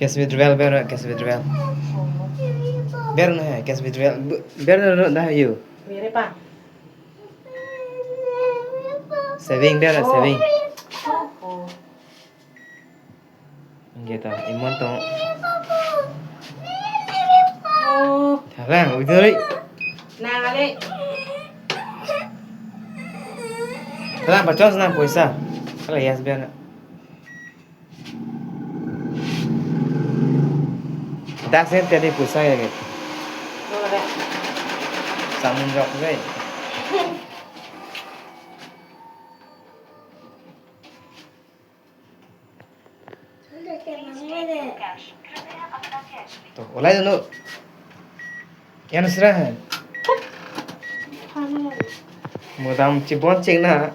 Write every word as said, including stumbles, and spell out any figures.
Cash withdrawal ber, cash withdrawal. Ber na hai, cash withdrawal. Ber na na hai yo. Mere pa. Saving ber, oh, saving. Oh, oh. Gitu, imon tong. Oh. Thalang, udah ri. Nang ale. Thalang, pachos nang poisa. Kalau yes ber na. Dak sen tadi poisa ya, gitu. Samun jok deh. Tuh, ulai dulu. Yang serah. Modam chibon cheng na.